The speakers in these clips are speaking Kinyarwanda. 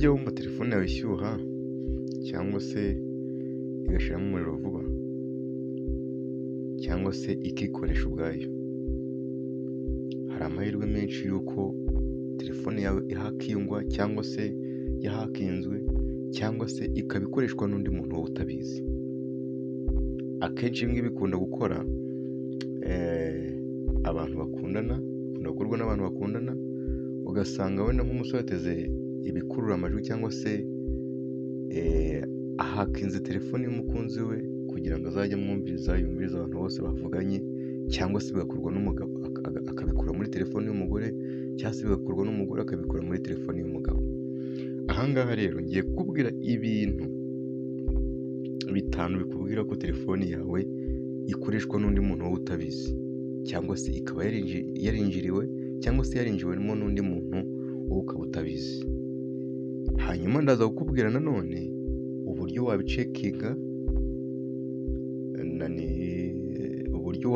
Ujya wumva telefone yawe ishyuha cyangwa se igashiramo umuriro vuba cyangwa se ikikoresha ubwayo? Hari amahirwe menshi y'uko telefone yawe ihakingwa cyangwa se yahakinzwe cyangwa se ikaba ikoreshwa n'undi muntu wowe utabizi. Akenshi ibi ngibi bikunda gukora abantu bakundana, bikunda gukorwa n'abantu bakundana, ugasanga wenda nk'umusore ateze ibikurura amajwi cyangwa se ahakinze telefone y'umukunzi we kugira ngo azajye amwumviriza, yumvirize abantu bose bavuganye, cyangwa se bigakorwa n'umugabo akabikura muri telefone y'umugore, cyangwa se bigakorwa n'umugore akabikura muri telefone y'umugabo. Aha ngaha rero ngiye kukubwira ibintu bitanu bikubwira ko telefone yawe ikoreshwa n'undi muntu wowe utabizi, cyangwa se ikaba yarinjiriwe cyangwa se yarinjiwemo n'undi muntu wowe ukaba utabizi. Hanyuma ndaza kukubwira nanone uburyo wabicheckinga, uburyo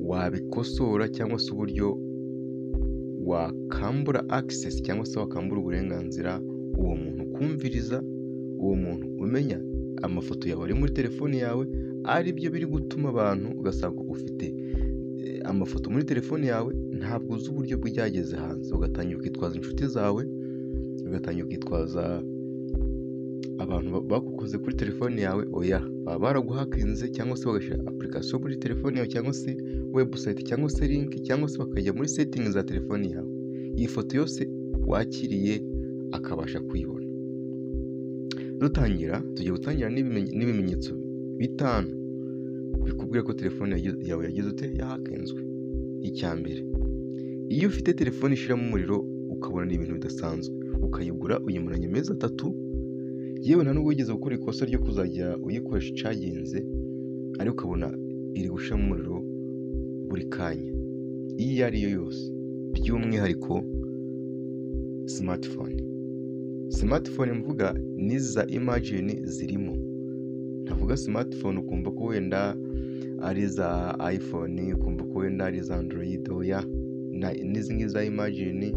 wabikosora cyangwa se uburyo wakambura access cyangwa se wakambura uburenganzira uwo muntu kumviriza, uwo muntu umenya amafoto yawe ari muri telefone yawe, ari byo biri gutuma abantu ugasanga ufite amafoto muri telefone yawe, ntabwo uzi uburyo byageze hanze, ugatangira ukitwaza inshuti zawe, ugatangira ukitwaza abantu bagukoze kuri telefone yawe. Oya, baba baraguhakinze cyangwa se bagashyira application muri telefone yawe cyangwa se website cyangwa se link cyangwa se bakajya muri settings za telefone yawe, iyi foto yose wakiriye akabasha kuyibona. Dutangira, tugiye gutangira n'ibimenyetso bitanu bikubwira ko telefone yawe yagize ute? Yahakinzwe. Icya mbere, iyo ufite telefone ishiramo umuriro ukabona ni ibintu bidasanzwe, ukayigura uyimaranye amezi 3, yewe nta nubwo wigeze gukora ikosa ryo kuzajya uyikoresha icaginze, ariko ukabona iri gushiramo umuriro buri kanya, iyo ari yo yose, by'umwihariko smartphone. Smartphone mvuga n'izi za Imagine zirimo. Ntavuga smartphone ukumva ko wenda ari za iPhone, ukumva ko wenda ari za Android, oya, n'izi ngizi za Imagine,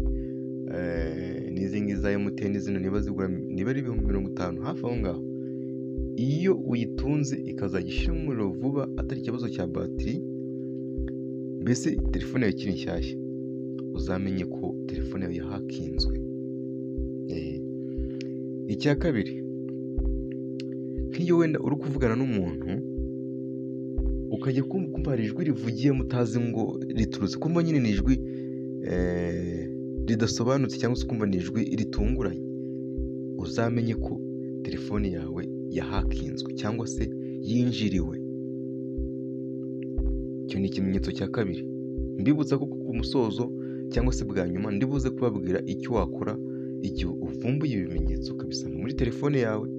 n'izi ngizi za MTN zino niba zigura niba ari 50,000 hafi aho ngaho. Iyo uyitunze ikazajya ishiramo umuriro vuba atari ikibazo cya batiri, mbese telefone yawe ikiri nshyashya, uzamenye ko telefone yawe yahakinzwe. Icya kabiri, nk'iyo wenda uri kuvugana n'umuntu ukajya kumva hari ijwi rivugiyemo utazi ngo riturutse, kumva nyine ni ijwi ridasobanutse cyangwa se ukumva ni ijwi ritunguranye, uzamenye ko telefone yawe yahakinzwe cyangwa se yinjiriwe. Icyo ni ikimenyetso cya kabiri. Mbibutsa ko ku musozo cyangwa se bwa nyuma ndibuze kubabwira icyo wakora igihe uvumbuye ibimenyetso ukabisanga muri telefone yawe,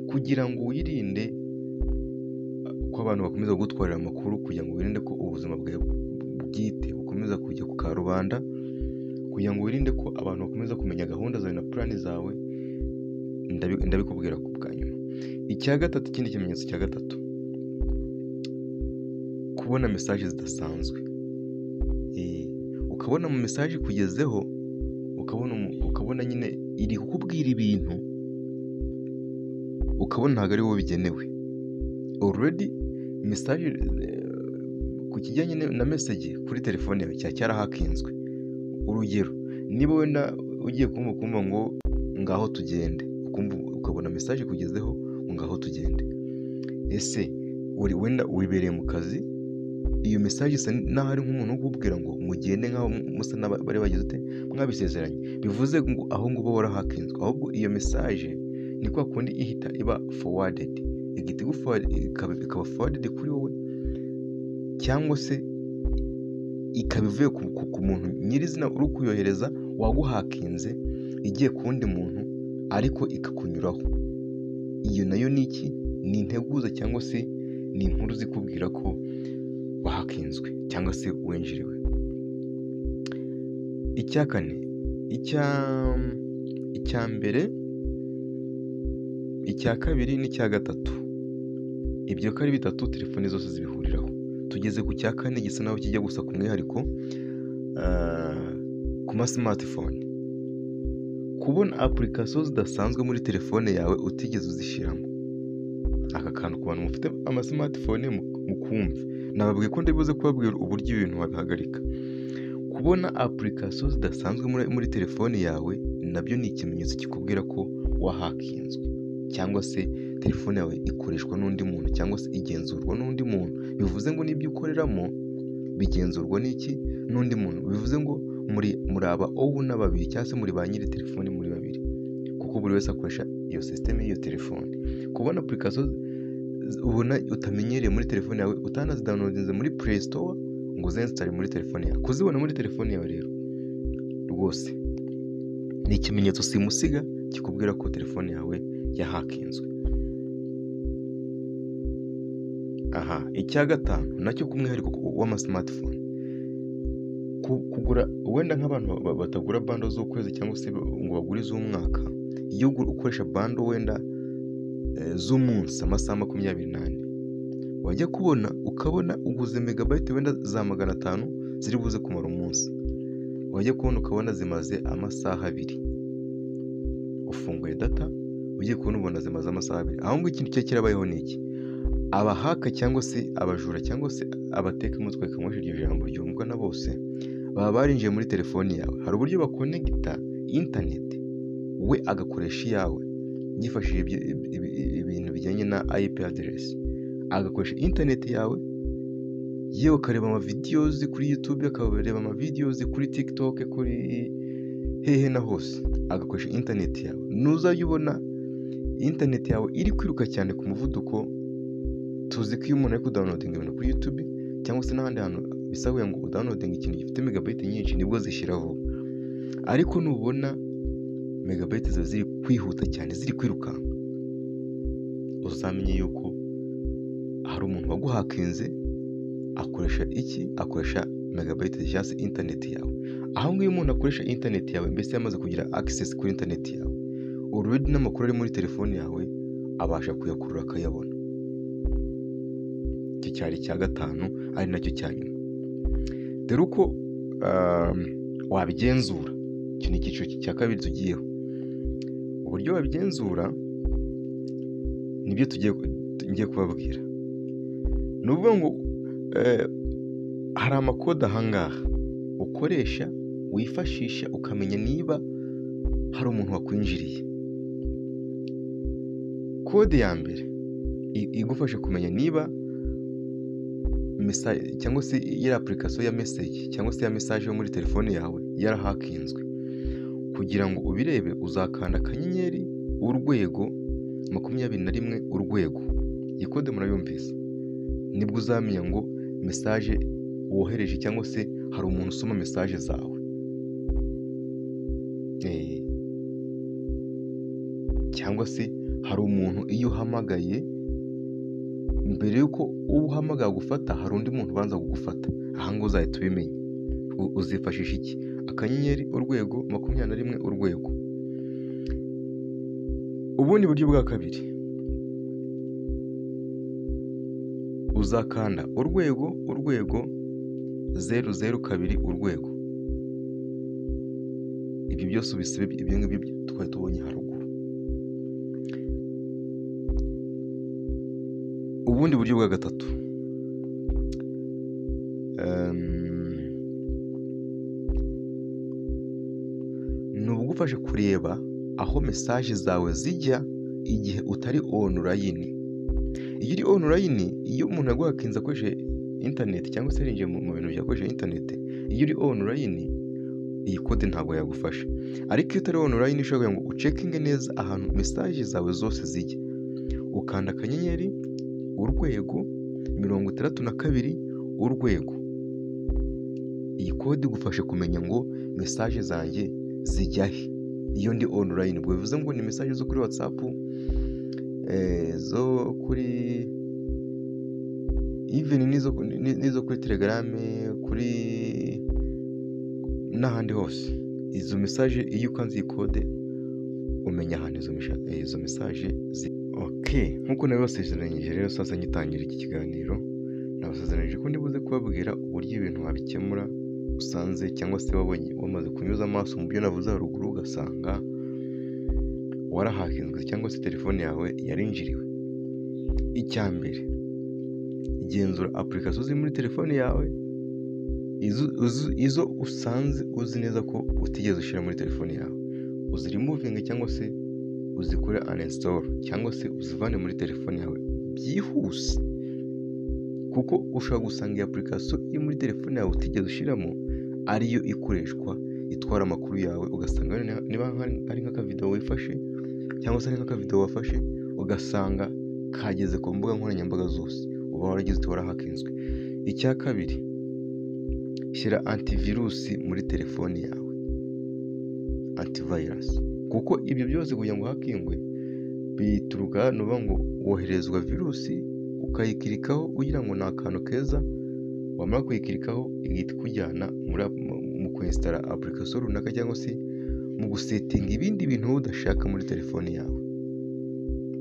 kugira ngo wirinde ko abantu bakomeza kugutwarira amakuru, kugira ngo wirinde ko ubuzima bwawe bwite bukomeza kujya ku karubanda, kugira ngo wirinde ko abantu bakomeza kumenya gahunda zawe na plan zawe, ndabikubwira ku bwa nyuma. Icya gatatu, ikindi kimenyetso cya gatatu, kubona message zidasanzwe. Ukabona mu message ikugezeho, ukabona nyine iri kukubwira ibintu, ukabona ntabwo ari wowe bigenewe. Already message, ku kijyanye na message kuri telefone yawe cyaba cyarahakinzwe. Urugero, niba wenda ugiye kumva ukumva ngo ngaho tugende, ukabona message ikugezeho ngo ngaho tugende, ese uri wenda wibereye mu kazi, iyo message isa naho ari nk'umuntu uri kukubwira ngo mugende, nk'aho musa n'abari bagize ute? Mwabisezeranye. Bivuze ngo aho nguho warahakinzwe. Ahubwo iyo message ni kwa kundi ihita iba forwarded, igahita ikaba forwarded kuri wowe, cyangwa se ikaba ivuye ku muntu nyirizina uri kuyohereza waguhakinze, igiye ku wundi muntu ariko ikakunyuraho. Iyo nayo ni iki? Ni integuza cyangwa se ni inkuru zikubwira ko wahakinzwe cyangwa se winjiriwe. Icya kane, icya mbere, icya kabiri n'icya gatatu, ibyo ko ari bitatu telefone zose zibihuriraho. Tugeze ku cya kane gisa naho kijya gusa ku mwihariko ku ma smartphone. Kubona application zidasanzwe muri telefone yawe utigeze uzishyiramo. Aka kantu ku bantu mufite ama smartphone mukumve, nababwiye ko ndibuze kubabwira uburyo ibintu wabihagarika. Kubona application zidasanzwe muri telefone yawe nabyo ni ikimenyetso kikubwira ko wahakinzwe, cyangwa se telefone yawe ikoreshwa n'undi muntu, cyangwa se igenzurwa n'undi muntu. Bivuze ngo n'ibyo ukoreramo bigenzurwa n'iki? N'undi muntu. Bivuze ngo muri aba owner babiri, cyangwa se muri ba nyiri telefone muri babiri, kuko buri wese akoresha iyo system y'iyo telefone. Kubona application ubona utamenyereye muri telefone yawe, utanazidownloadinze muri Play Store ngo uzinstalle muri telefone yawe, kuzibona muri telefone yawe rero rwose ni ikimenyetso simusiga kikubwira ko telefone yawe yahakinzwe. Aha, icya gatanu nacyo ku mwihariko w'ama smartphone, kugura wenda nk'abantu batagura bundle z'ukwezi cyangwa se ngo bagure iz'umwaka, iyo ukoresha bundle wenda z'umunsi amasaha 24, wajya kubona ukabona uguze megabyte wenda za 500 ziri buze kumara umunsi, wajya kubona ukabona zimaze amasaha 2. Ufunguye data ugiye kubona ubona zimaze amasaha 2. Aho ngaho ikintu cyo kirabayeho ni iki? Abahaka cyangwa se abajura cyangwa se abatekamutwe, reka nkoreshe iryo jambo ryumvwa na bose, baba barinjiye muri telefoni yawe. Hari uburyo bakonegita interineti, we agakoresha iyawe yifashishije ibintu bijyanye na IP address, agakoresha interineti yawe, yewe akareba ama videos kuri YouTube, akareba ama videos kuri TikTok, kuri hehe na hose, agakoresha interineti yawe. Nuzajya ubona interineti yawe iri kwiruka cyane ku muvuduko, tuzi ko iyo umuntu ari kudownloadinga ibintu kuri YouTube cyangwa se n'ahandi hantu bisaba ngo udownloadinge ikintu gifite megabyte nyinshi, nibwo zishyira vuba. Ariko nubona megabyte zawe ziri kwihuta cyane, ziri kwirukanka, uzamenye yuko hari umuntu waguhakinze akoresha iki? Akoresha megabyte cyangwa se interineti yawe. Aho ngaho iyo umuntu akoresha interineti yawe, mbese yamaze kugira access kuri interineti yawe, already n'amakuru ari muri telefone yawe abasha kuyakurura akayabona. Iki cyari icya gatanu ari nacyo cya nyuma. Dore uko wabigenzura. Iki ni icyiciro cya kabiri tugiyeho. Uburyo wabigenzura nibyo ngiye kubabwira. Ni ukuvuga ngo hari amakode aha ngaha ukoresha wifashisha ukamenya niba hari umuntu wakwinjiriye. Kode ya mbere igufasha kumenya niba cyangwa se iriya application ya message cyangwa se ya message yo muri telefone yawe yarahakinzwe. Kugira ngo ubirebe uzakanda akanyenyeri urwego 21 urwego. Iyi kode murayumvise, nibwo uzamenya ngo message wohereje cyangwa se hari umuntu usoma message zawe, cyangwa se hari umuntu iyo uhamagaye mbere y'uko uwo uhamagaye agufata hari undi muntu ubanza kugufata. Aha ngaha uzahita ubimenya. Uzifashisha iki? Akanyenyeri urwego 21 urwego. Ubundi buryo bwa kabiri, uzakanda urwego urwego 002 urwego. Ibyo byose ubisibe, ibyo ngibyo twari tubonye haruguru. Ubundi buryo bwa gatatu, ni ubugufasha kureba aho message zawe zijya igihe utari online. Iyo uri online, iyo umuntu yaguhakinze akoresheje internet cyangwa se yarinjiye mu bintu byakoresheje internet, iyo uri online iyi kode ntabwo yagufasha. Ariko iyo utari online ushobora kugira ngo ucekinge neza ahantu message zawe zose zijya, ukanda akanyenyeri urwego 62 urwego. Iyi kode igufasha kumenya ngo message zanjye zijya he iyo ndi online. Ubwo bivuze ngo ni message zo kuri WhatsApp, zo kuri even n'izo kuri Telegram, kuri n'ahandi hose. Izo message iyo ukanze iyi kode umenya ahantu izo message ziri. Okay, nkuko nabibasezeranyije rero, sasa ngitangira iki kiganiro nabasezeranyije ko ndibuze kubabwira uburyo ibintu wabikemura usanze cyangwa se wabonye wamaze kunyuza amaso mu byo navuze haruguru, ugasanga warahakinzwe cyangwa se telefone yawe yarinjiriwe. Icya mbere, genzura application ziri muri telefone yawe, izo usanze uzi neza ko utigeze ushyira muri telefone yawe, uziremovinge cyangwa se uzikore uninstall cyangwa se uzivane muri telefone yawe byihuse, kuko ushobora gusanga iyi application iri muri telefone yawe utigeze ushyiramo ariyo ikoreshwa itwara amakuru yawe, ugasanga niba ari nk'akavidewo wifashe cyangwa se ari nk'akavidewo wafashe, ugasanga kageze ku mbuga nkoranyambaga zose, uba waragize uti warahakinzwe. Icya kabiri, shyira antivirus muri telefone yawe, antivirus, kuko ibyo byose kugira ngo uhakingwe bituruka ni ukuvuga ngo woherezwa virusi ukayikirikaho ugira ngo ni akantu keza, wamara kuyikirikaho igahita ikujyana mu kwinstalla application runaka cyangwa se mu gusettinga ibindi bintu wowe udashaka muri telefone yawe,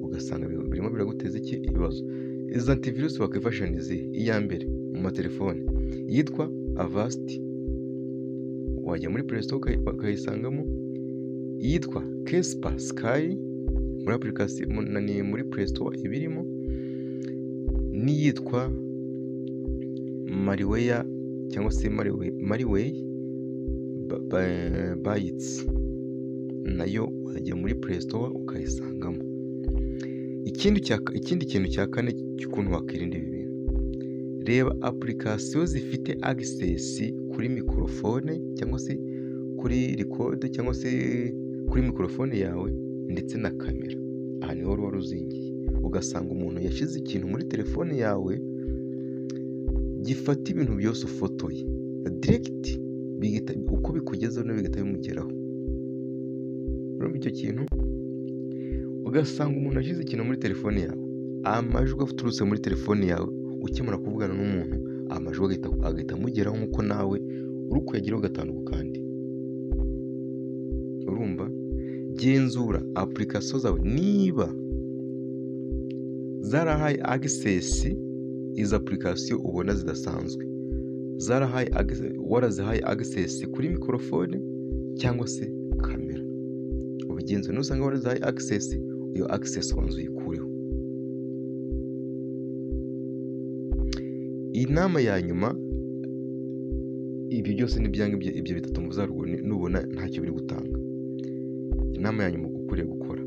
ugasanga birimo biraguteza iki ibibazo. Izi antivirus wakwifashisha ni izihe? Iya mbere mu matelefone yitwa Avast, wajya muri Play Store ukayisangamo, iyitwa Kaspersky muri application ni muri Play Store ibirimo, n'iyitwa Malware cyangwa se Malwarebytes, nayo wajya muri Play Store ukayisangamo. Ikindi kintu cya kane cy'ukuntu wakwirinda ibi bintu, reba application zifite access kuri microphone cyangwa se kuri record cyangwa se kuri microphone yawe ndetse na kamera. Aha niho ruba ruzingiye, ugasanga umuntu yashyize ikintu muri telefone yawe gifata ibintu byose ufotoye direct, uko bikugezeho nawe bigahita bimugeraho. Urumva icyo kintu? Ugasanga umuntu ashyize ikintu muri telefone yawe, amajwi aturutse muri telefone yawe ukimara kuvugana n'umuntu, amajwi agahita amugeraho nk'uko nawe uri kuyageraho gatanu ku kandi. Urumva? Genzura application zawe niba zarahaye access izi application ubona zidasanzwe, zarahaye warazihaye access kuri microphone cyangwa se kamera, ubigenzure. Nusanga warazihaye access, iyo access ubanza uyikureho. Inama ya nyuma, ibyo byose nibyanga ibyo bitatu mvuze haruguru, nubona ntacyo biri gutanga, inama ya nyuma ukwiriye gukora,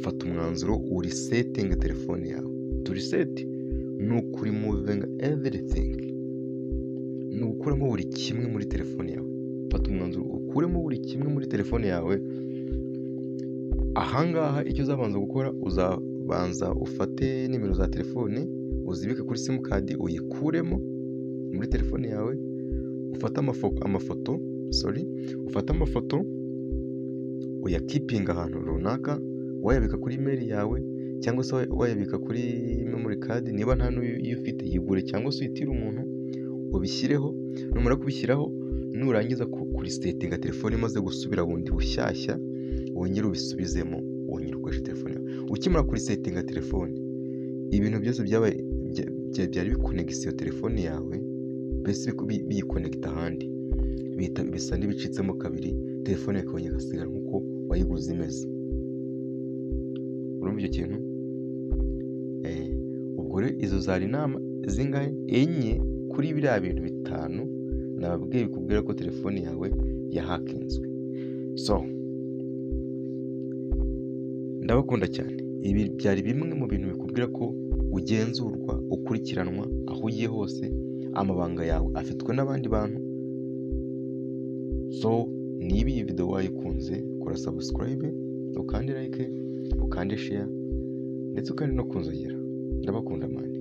fata umwanzuro uresettinge telefone yawe. To reset ni ukuremovinga everything, ni ugukuramo buri kimwe muri telefone yawe. Fata umwanzuro ukuremo buri kimwe muri telefone yawe. Ahangaha icyo uzabanza gukora, uzabanza ufate nimero za telefone uzibike kuri simukadi, uyikuremo muri telefone yawe, ufate amafoto, sorry, ufate amafoto uyakeepinga ahantu runaka, wayabika kuri email yawe cyangwa se wayabika kuri memory card, niba nta n'iyo ufite yigure cyangwa se uyitire umuntu ubishyireho. Numara kubishyiraho, nurangiza kuresettinga telefone imaze gusubira bundi bushyashya, wongere ubisubizemo, wongere ukoreshe telefone yawe. Ukimara kuresettinga telefone, ibintu byose byabaye byari bikonegise iyo telefone yawe, mbese biyiconnecta ahandi, bisa n'ibicitsemo kabiri, telefone yawe ikongera igasigara nk'uko wayiguze imeze. Urumva icyo kintu? Ubwo rero izo zari inama zingahe? 4 kuri biriya bintu 5 nababwiye bikubwira ko telefone yawe yahakinzwe. So ndabakunda cyane. Ibi byari bimwe mu bintu bikubwira ko ugenzurwa, ukurikiranwa aho ugiye hose, amabanga yawe afitwe n'abandi bantu. So niba iyi video wayikunze, kora subscribe, ukande like, ukande share, ndetse ukande no ku nzogera. Ndabakunda man.